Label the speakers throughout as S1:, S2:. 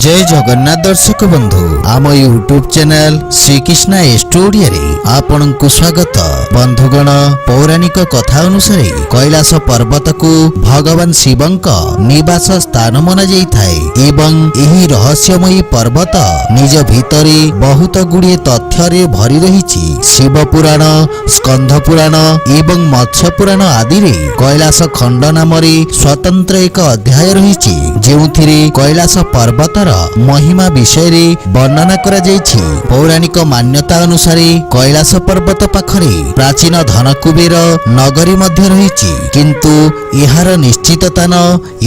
S1: ଜୟ ଜଗନ୍ନାଥ ଦର୍ଶକ ବନ୍ଧୁ, ଆମ ୟୁଟ୍ୟୁବ ଚ୍ୟାନେଲ ଶ୍ରୀକୃଷ୍ଣ ଏଷ୍ଟୁ ଓଡ଼ିଆରେ ଆପଣଙ୍କୁ ସ୍ୱାଗତ। ବନ୍ଧୁଗଣ, ପୌରାଣିକ କଥା ଅନୁସାରେ କୈଳାସ ପର୍ବତକୁ ଭଗବାନ ଶିବଙ୍କ ନିବାସ ସ୍ଥାନ ମନାଯାଇଥାଏ ଏବଂ ଏହି ରହସ୍ୟମୟୀ ପର୍ବତ ନିଜ ଭିତରେ ବହୁତ ଗୁଡ଼ିଏ ତଥ୍ୟରେ ଭରି ରହିଛି। ଶିବ ପୁରାଣ, ସ୍କନ୍ଧ ପୁରାଣ ଏବଂ ମତ୍ସ୍ୟ ପୁରାଣ ଆଦିରେ କୈଳାସ ଖଣ୍ଡ ନାମରେ ସ୍ୱତନ୍ତ୍ର ଏକ ଅଧ୍ୟାୟ ରହିଛି, ଯେଉଁଥିରେ କୈଳାସ ପର୍ବତର ମହିମା ବିଷୟରେ ବର୍ଣ୍ଣନା କରାଯାଇଛି। ପୌରାଣିକ ମାନ୍ୟତା ଅନୁସାରେ କୈଳାସ ପର୍ବତ ପାଖରେ ପ୍ରାଚୀନ ଧନକୁବେର ନଗରୀ ମଧ୍ୟ ରହିଛି, କିନ୍ତୁ ଏହାର ନିଶ୍ଚିତ ସ୍ଥାନ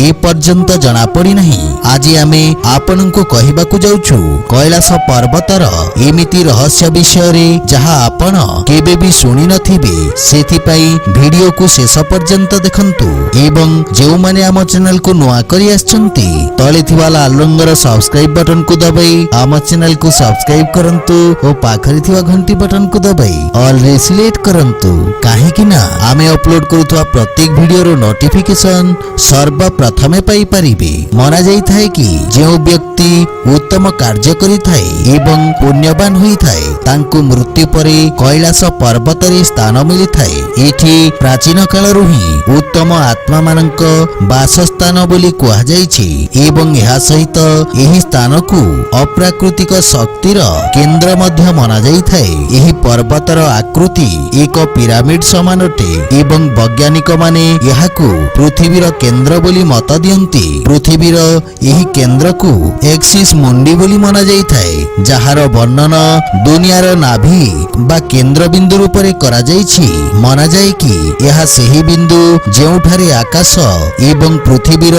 S1: ଏ ପର୍ଯ୍ୟନ୍ତ ଜଣାପଡ଼ିନାହିଁ। ଆଜି ଆମେ ଆପଣଙ୍କୁ କହିବାକୁ ଯାଉଛୁ କୈଳାସ ପର୍ବତର ଏମିତି ରହସ୍ୟ ବିଷୟରେ, ଯାହା ଆପଣ କେବେ ବି ଶୁଣି ନଥିବେ। ସେଥିପାଇଁ ଭିଡିଓକୁ ଶେଷ ପର୍ଯ୍ୟନ୍ତ ଦେଖନ୍ତୁ ଏବଂ ଯେଉଁମାନେ ଆମ ଚ୍ୟାନେଲକୁ ନୂଆ କରି ଆସିଛନ୍ତି, ତଳେ ଥିବା ଲାଲ ରଙ୍ଗର ସବସ୍କ୍ରାଇବ ବଟନକୁ ଦବାଇ ଆମ ଚ୍ୟାନେଲକୁ ସବସ୍କ୍ରାଇବ କରନ୍ତୁ ଓ ପାଖରେ ଥିବା ଘଣ୍ଟି ବଟନକୁ ଦବାଇ ଅଲ୍ ରେ ସିଲେକ୍ଟ କରନ୍ତୁ, କାହିଁକି ନା ଆମେ ଅପଲୋଡ କରୁଥିବା ପ୍ରତ୍ୟେକ ଭିଡିଓର ନୋଟିଫିକେସନ ସର୍ବପ୍ରଥମେ ପାଇପାରିବେ। ମନାଯାଇଥାଏ କି ଯେଉଁ ବ୍ୟକ୍ତି ଉତ୍ତମ କାର୍ଯ୍ୟ କରିଥାଏ ଏବଂ ପୁଣ୍ୟବାନ ହୋଇଥାଏ, ତାଙ୍କୁ ମୃତ୍ୟୁ ପରେ କୈଳାସ ପର୍ବତରେ ସ୍ଥାନ ମିଳିଥାଏ। ଏଠି ପ୍ରାଚୀନ କାଳରୁ ହିଁ ଉତ୍ତମ ଆତ୍ମାମାନଙ୍କ ବାସସ୍ଥାନ ବୋଲି କୁହାଯାଇଛି ଏବଂ ଏହା ସହିତ ଏହି ସ୍ଥାନକୁ ଅପ୍ରାକୃତିକ ଶକ୍ତିର କେନ୍ଦ୍ର ମଧ୍ୟ ମନାଯାଇଥାଏ। ଏହି ପର୍ବତର ଆକୃତି ଏକ ପିରାମିଡ ସମାନ ଅଟେ ଏବଂ ବୈଜ୍ଞାନିକମାନେ ଏହାକୁ ପୃଥିବୀର କେନ୍ଦ୍ର ବୋଲି ମତ ଦିଅନ୍ତି। ପୃଥିବୀର ଏହି କେନ୍ଦ୍ରକୁ ଏକ୍ସିସ୍ ମୁଣ୍ଡି ବୋଲି ମନାଯାଇଥାଏ, ଯାହାର ବର୍ଣ୍ଣନ ଦୁନିଆର ନାଭି ବା କେନ୍ଦ୍ରବିନ୍ଦୁ ରୂପରେ କରାଯାଇଛି। ମନାଯାଏ କି ଏହା ସେହି ବିନ୍ଦୁ ଯେଉଁଠାରେ ଆକାଶ ଏବଂ ପୃଥିବୀର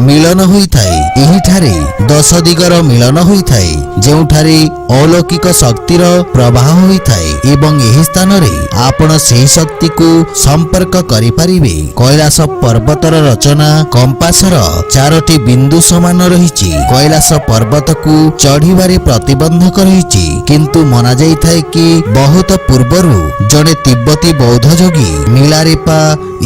S1: ମିଳନ ହୋଇଥାଏ। ଏହିଠାରେ ଦଶ ଦିଗର ମିଳନ ହୋଇଥାଏ, ଯେଉଁଠାରେ ଅଲୌକିକ ଶକ୍ତିର ପ୍ରବାହ ହୋଇଥାଏ ଏବଂ ଏହି ସ୍ଥାନରେ ଆପଣ ସେହି ଶକ୍ତିକୁ ସମ୍ପର୍କ କରିପାରିବେ। କୈଳାସ ପର୍ବତର ରଚନା କମ୍ପାସର ଚାରୋଟି ବିନ୍ଦୁ ସମାନ ରହିଛି। କୈଳାସ ପର୍ବତକୁ ଚଢିବାରେ ପ୍ରତିବନ୍ଧକ ରହିଛି, କିନ୍ତୁ ମନାଯାଇଥାଏ କି ବହୁତ ପୂର୍ବରୁ ଜଣେ ତିବ୍ବତୀ ବୌଦ୍ଧ ଯୋଗୀ ମିଳାରେପା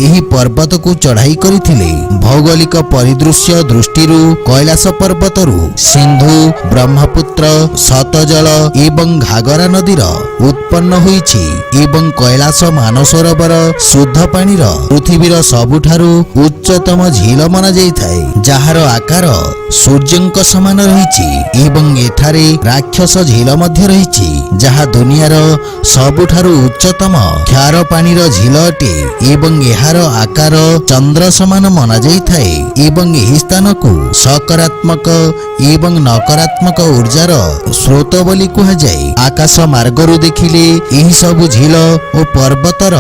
S1: ଏହି ପର୍ବତକୁ ଚଢାଇ କରିଥିଲେ। ଭୌଗୋଳିକ ପରିଦୃଶ୍ୟ ଦୃଷ୍ଟିରୁ କୈଳାସ ପର୍ବତରୁ ସିନ୍ଧୁ, ବ୍ରହ୍ମପୁତ୍ର, ସତଜଳ ଏବଂ ଘାଗରା ନଦୀର ଉତ୍ପନ୍ନ ହୋଇଛି ଏବଂ କୈଳାସ ମାନସରୋବର ଶୁଦ୍ଧ ପାଣିର ପୃଥିବୀର ସବୁଠାରୁ ଉଚ୍ଚତମ ଝିଲ ମନାଯାଇଥାଏ, ଯାହାର ଆକାର ସୂର୍ଯ୍ୟଙ୍କ ସମାନ ରହିଛି ଏବଂ ଏଠାରେ ରାକ୍ଷସ ଝିଲ ମଧ୍ୟ ରହିଛି, ଯାହା ଦୁନିଆର ସବୁଠାରୁ ଉଚ୍ଚତମ କ୍ଷାର ପାଣିର ଝିଲ ଅଟେ ଏବଂ ଏହାର ଆକାର ଚନ୍ଦ୍ର ସମାନ ମନାଯାଇଥାଏ ଏବଂ ଏହି ସ୍ଥାନକୁ ସକାରାତ୍ମକ ଏବଂ ନକାରାତ୍ମକ ଉର୍ଜାର ସ୍ରୋତ ବୋଲି କୁହାଯାଏ। ଆକାଶ ମାର୍ଗରୁ ଦେଖିଲେ ଏହି ସବୁ ଝିଲ ଓ ପର୍ବତର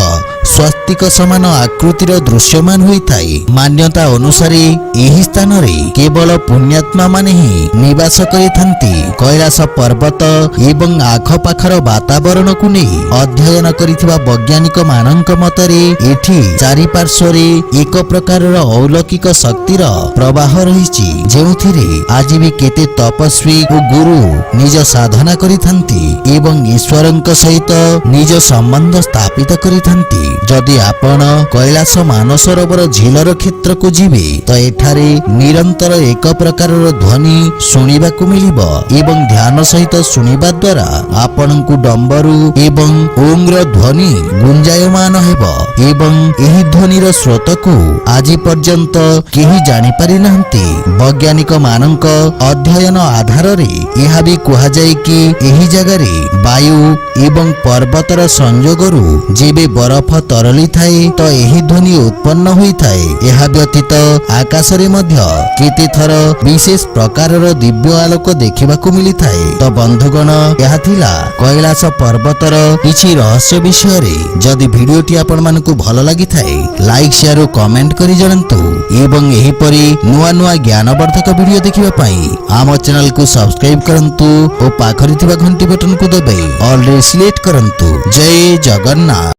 S1: ସ୍ୱସ୍ତିକ ସମାନ ଆକୃତିର ଦୃଶ୍ୟମାନ ହୋଇଥାଏ। ମାନ୍ୟତା ଅନୁସାରେ ଏହି ସ୍ଥାନରେ କେବଳ ପୁଣ୍ୟାତ୍ମା ମାନେ ହିଁ ନିବାସ କରିଥାନ୍ତି। କୈଳାସ ପର୍ବତ ଏବଂ ଆଖପାଖର ବାତାବରଣକୁ ନେଇ ଅଧ୍ୟୟନ କରିଥିବା ବୈଜ୍ଞାନିକ ମାନଙ୍କ ମତରେ ଏଠି ଚାରିପାର୍ଶ୍ୱରେ ଏକ ପ୍ରକାରର ଅଲୌକିକ ଶକ୍ତିର ପ୍ରବାହ ରହିଛି, ଯେଉଁଥିରେ ଆଜି ବି କେତେ ତପସ୍ୱୀ ଓ ଗୁରୁ ନିଜ ସାଧନା କରିଥାନ୍ତି ଏବଂ ଈଶ୍ୱରଙ୍କ ସହିତ ନିଜ ସମ୍ବନ୍ଧ ସ୍ଥାପିତ କରିଥାନ୍ତି। ଯଦି ଆପଣ କୈଳାସ ମାନସରୋବର ଝିଲର କ୍ଷେତ୍ରକୁ ଯିବେ, ତ ଏଠାରେ ନିରନ୍ତର ଏକ ପ୍ରକାରର ଧ୍ୱନି ଶୁଣିବାକୁ ମିଳିବ ଏବଂ ଧ୍ୟାନ ସହିତ ଶୁଣିବା ଦ୍ୱାରା ଆପଣଙ୍କୁ ଡମ୍ବରୁ ଏବଂ ଓଂର ଧ୍ୱନି ଗୁଞ୍ଜାୟମାନ ହେବ ଏବଂ ଏହି ଧ୍ୱନିର ସ୍ରୋତକୁ ଆଜି ପର୍ଯ୍ୟନ୍ତ କେହି ଜାଣିପାରି ନାହାନ୍ତି। ବୈଜ୍ଞାନିକ ମାନଙ୍କ ଅଧ୍ୟୟନ ଆଧାରରେ ଏହା ବି କୁହାଯାଏ କି ଏହି ଜାଗାରେ ବାୟୁ ଏବଂ ପର୍ବତର ସଂଯୋଗରୁ ଯେବେ ବରଫ ତରଳିଥାଏ, ତ ଏହି ଧ୍ୱନି ଉତ୍ପନ୍ନ ହୋଇଥାଏ। ଏହା ବ୍ୟତୀତ ଆକାଶରେ ମଧ୍ୟ କେତେଥର ବିଶେଷ ପ୍ରକାରର ଦିବ୍ୟ ଆଲୋକ ଦେଖିବାକୁ ମିଳିଥାଏ। ତ ବନ୍ଧୁଗଣ, ଏହା ଥିଲା କୈଳାସ ପର୍ବତର କିଛି ରହସ୍ୟ ବିଷୟରେ। ଯଦି ଭିଡିଓଟି ଆପଣମାନଙ୍କୁ ଭଲ ଲାଗିଥାଏ, ଲାଇକ୍, ସେୟାର ଓ କମେଣ୍ଟ କରି ଜଣାନ୍ତୁ ଏବଂ ଏହିପରି ନୂଆ ନୂଆ ଜ୍ଞାନବର୍ଦ୍ଧକ ଭିଡିଓ ଦେଖିବା ପାଇଁ ଆମ ଚ୍ୟାନେଲକୁ ସବସ୍କ୍ରାଇବ କରନ୍ତୁ ଓ ପାଖରେ ଥିବା ଘଣ୍ଟି ବଟନକୁ ଦବାଇ ଅଲରେ ସିଲେକ୍ଟ କରନ୍ତୁ। ଜୟ ଜଗନ୍ନାଥ।